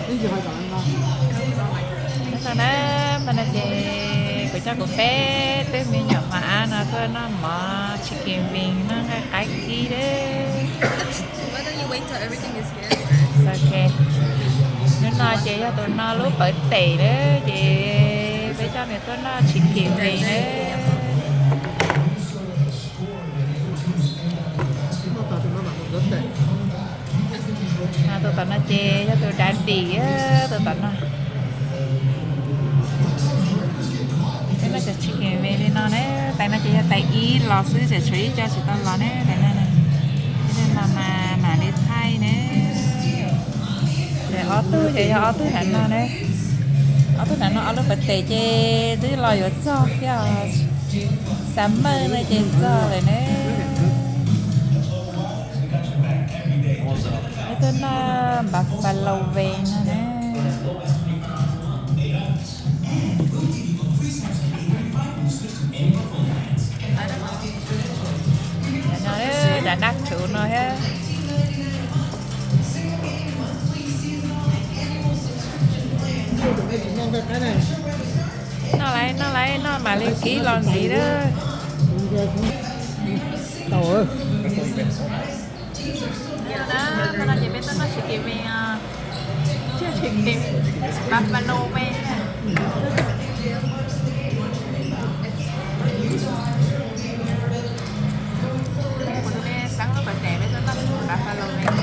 Nyob zoo na, mas no ces kuv coj kuv peb tug me nyuam mos ab no tuaj noj mov chicken wing noj nqaij qaib kib lawm. Ok, hnub no ces yog tus no lub pawv tes lawm ces peb coj nws tuaj noj chicken wing lawm. Tus tom no ces yog tus dav dim, tus tom no. Peb noj cov chicken wing li no na, tais no ces yog tais ib los xwb, tseem tshuav ib co tsis tau los na, tais no. Tais no mas mam li thaij na. Ces ob tug ces yog ob tug nram no na. Ob tug nram no ob lub pawv tes ces twb los yuav txog thiab, summer no ces txog lawm na. Ib tug noj buffalo wing no na. Dav dab tsuv no thiab. Noj lawm, noj lawm, noj mam li kib los ntxiv lawm. Tau na, no ces peb tuaj noj chicken wing, chicken buffalo wing. Kuv tus me xeeb lub pawv tes peb tuaj noj buffalo wing.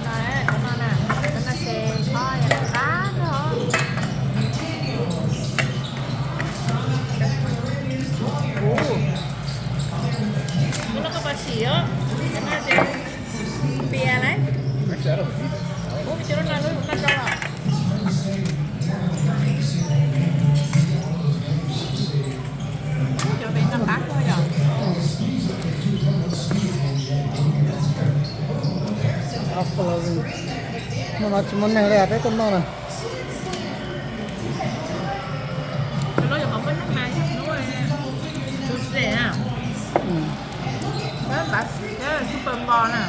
No, no na, no ces qab no. Ub, no koj pab sim os, no ces pias lawm. Ub, cov no lub noj rau los. Cov pem no qab kawg yom. Hnub no tsis muaj neeg li, peb tuaj noj na. Hnub no yog qhov muaj neeg mas yog hnub Tuesday na. Peb npav xim thiab Super Bowl na.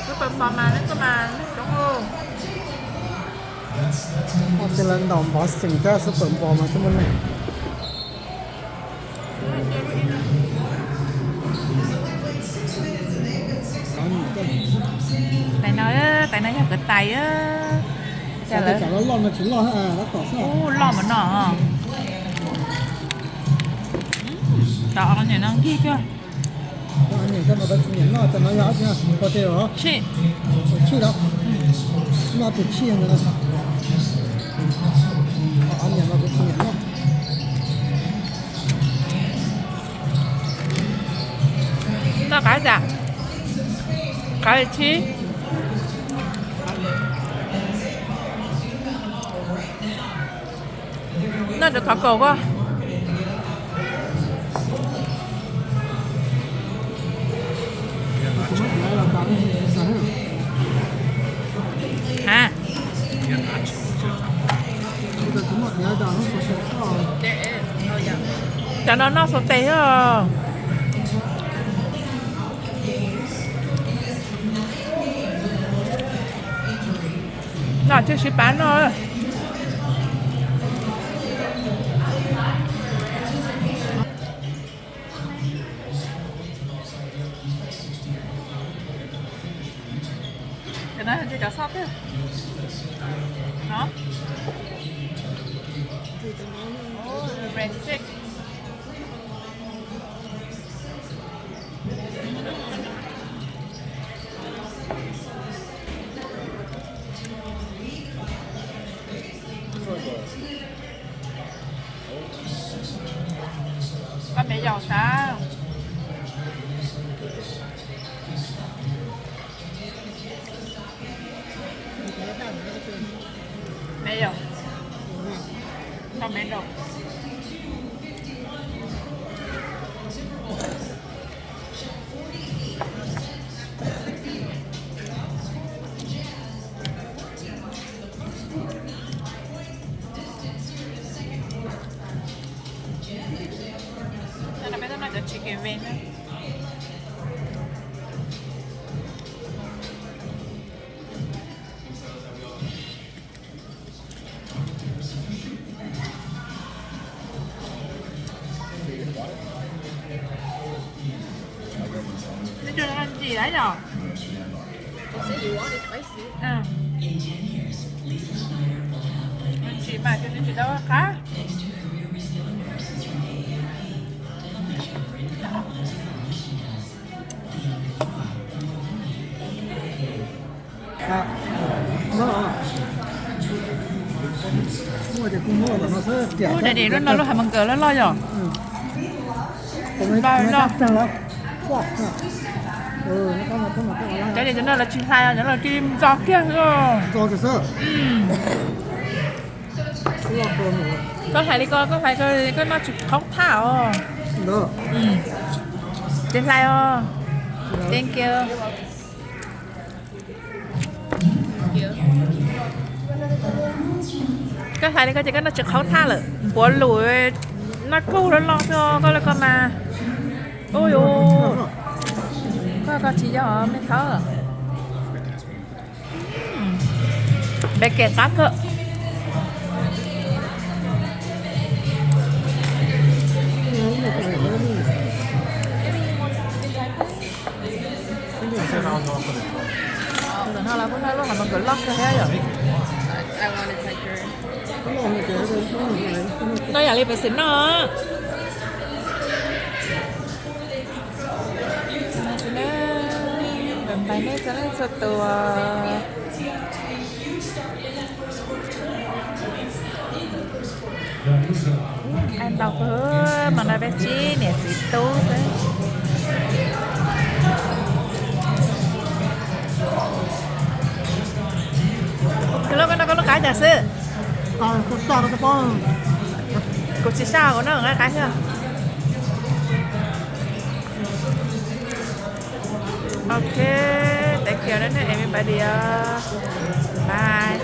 Super Bowl mas neeg tuaj mas neeg coob. Ua cas lawv ntaus npav xim thiab Super Bowl mas tsis muaj neeg. Tais no, tais no yog kuv tais. Cas lawv, ub, loj mas no. Cov onion no nkig kawg. Tshij, tshij los, noj tus tshij ntawd. Onion no kuv tsis nyiam noj. Noj qab tas, qab li tshib. Noj cov thov kaum koj. A, cov no noj xuas tes thiab. Noj tsis sib pab noj. Cov no yog cov xoj twg no? Red six. Koj me yaus sav. Me yaus, koj me yaus. Peb tuaj noj cov chicken wing na. Tsis mas, tsis tau qab. Ub, daim daim no lub hav mas nkawd loj loj yom. Cov daim no lawv tsis hlais os, cov no lawv cia li ntxo kiag xwb. Koj hlais li ko, koj hlais ko, koj noj tsis qhov thaj os. Ces hlais os. Thank you. Koj hlais li ko ces koj noj tsis qhov thaj lawm. Npuav lus noj kub loj loj xwb os, koj li ko mas. Ub yuv, koj ko tsis yog me thawb. Pem kem qab kawg. Ntawm no los kuj noj lub hav mas nkawd loj kawg thiab yom. Noj yam li pem xwm noj. Npais nej txhua leej txhua tus. Ntau kawg, mas no peb tsib niam txiv tub xwb. Tus loj koj noj koj lub qab cas xwb? Kuv tsis saj, kuv noj nqa qab xwb. Ok, thank you everybody. Bye.